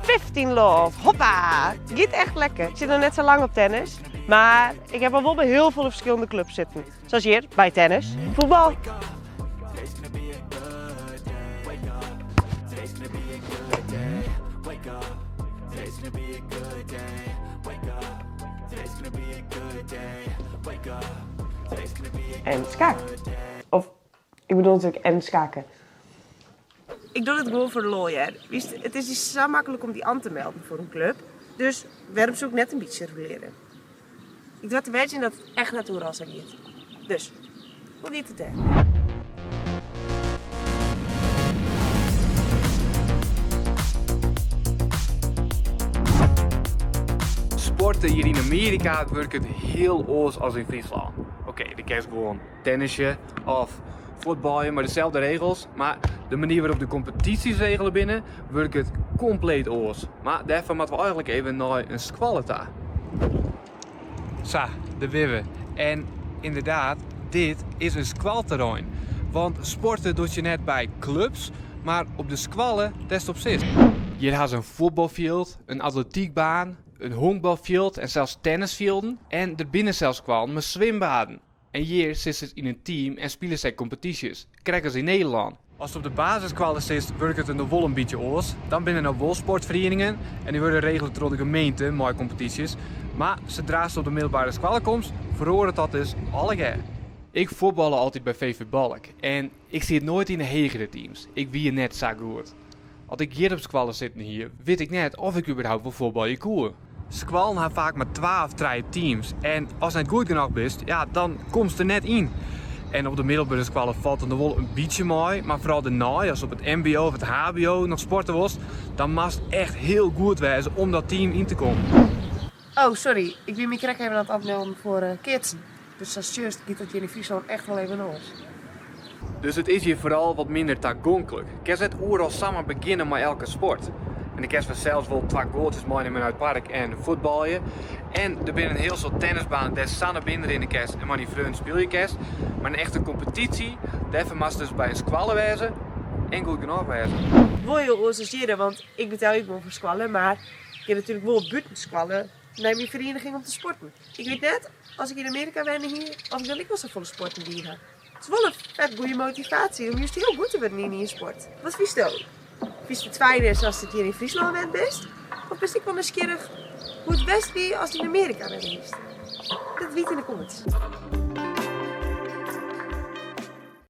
15 love. Hoppa! Giet echt lekker. Ik sit noch net sa lang op tennis, mar ik ha al wol by hiel folle ferskillende klups sitten. Sa as hjir by tennis, fuotbal. En skaak. Of ik bedoel natuerlik en skaken. Ik doch it gewoan foar de lol hear. Witst, it is sa maklik om dy oan te melden foar in klup, dus wêrom soe ik net in bytsje rûlearje? Ik doar te wedzjen dat it echt net oeral sa giet. Dus, hoe giet it dêr? Sporten hjir yn Amearika wurket hiel oars as yn Fryslân. Oké, do kinst gewoan tennisje of fuotbalje mei deselde regels, mar de manier wêrop't de kompetysjes regele binne, wurket kompleet oars. Mar dêrfoar moatte we eigenlik even nei in skoalle ta. Sa, dêr binne we. En ynderdaad, dit is in skoalterrein. Want sporte docht je net by klups, mar op de skoalle dêr'tst op sitst. Hjir ha se in fuotbalfjild, in atletykbaan, in honkbalfjild en sels tennisfjilden. En der binne sels skoallen mei swimbaden. En hjir sitst yn in team en spylest ek kompetysjes, krekt as yn Nederlân. Ast op de basisskoalle sitst, wurket it noch wol in bytsje oars. Dan binne der noch wol sportferieningen en dy wurde regele troch de gemeente mei kompetysjes. Mar sadra'tst op de middelbere skoalle komst, feroaret dat dus allegear. Ik fuotballe altyd by VV Balk en ik siet noait yn de hegere teams. Ik wie net sa goed. As ik hjir op skoalle sitten hie, wit ik net of ik überhaupt wol fuotbalje koe. Skoallen ha faak mar twa of trije teams en ast net goed genôch bist, ja, dan komst der net yn. En op de middelbere skoalle falt it noch wol in bytsje mei, mar foaral dêrnei, ast op it mbo of it hbo noch sporte wolst, dan moatst echt hiel goed wêze om dat team yn te kommen. Oh, sorry, ik wie my krekt even oan it oanmelden foar keatsen. Dus sa sjochst giet dat hjir yn Fryslân echt wol even oars. Dus it is hjir foaral wat minder tagonklik. Kinst net oeral samar begjinne mei elke sport. En dan kinst fansels wol twa goaltsjes meinimme nei it park en fuotbalje. En der binne in hiel soad tennisbanen dêr'tst sa nei binnen rinne kinst en mei dyn freonen spylje kinst. Mar in echte kompetysje, dêrfoar moatst dus by in skoalle wêze en goed genôch wêze. Wol hiel oars as hjirre, want ik betelje ek wol foar skoalle, mar ik gean natuerlik wol bûten skoalle nei myn ferieniging om te sporten. Ik wit net as ik yn Amearika wenne hie of ik dan ek wol safolle sporten dien ha. It is wol in fet goede motivaasje om just hiel goed te wurden yn ien sport. Wat fynsto? Fynst it fijner sa'tst it hjir yn Fryslân wend bist? Of bist ek wol nijsgjirrich hoe't it west wie ast yn Amearika wenne hiest? Lit it witte yn de comments.